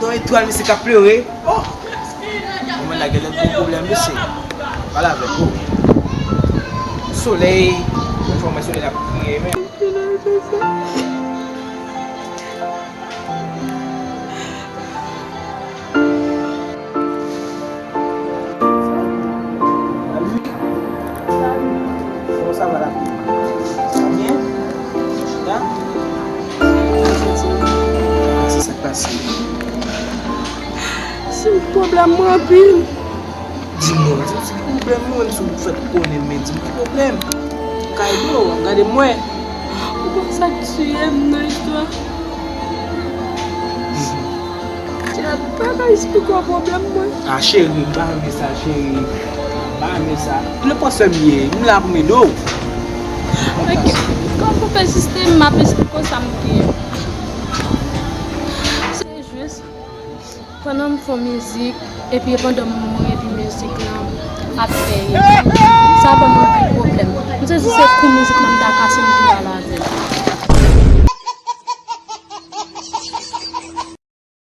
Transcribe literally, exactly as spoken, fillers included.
Non, etwal, misye k ap plere. Oh! Mwen la genlè gwo pwoblèm, mesye. Pale avèk ou. Solèy, mwen fè mwen solèy la ap kriye, men. Salut. Salut. Comment ça va la fille? Ça va bien? Chita? Se sa k pase? Se pwoblèm mwen anpil. Di m non, di m ki pwoblèm mwen, menm si w fèk konnen, men di m ki pwoblèm. M ka ede w, ap gade m wè. Ou konn sa k tiye m nan istwa? Chita, m pa ka esplike w pwoblèm mwen. A cheri, m pa renmen sa, cheri. M pa renmen sa. Nenpòt sè m ye, m la pou m ede w. Ok, kòm ou pèsiste, m ap esplike w sa m gen. Se jis, pandan m fè mizik, epi pandan m mouri, epi mizik lan ap peye. Sa ban m anpil pwoblèm. M santi se kou mizik lan m ta kase m tou.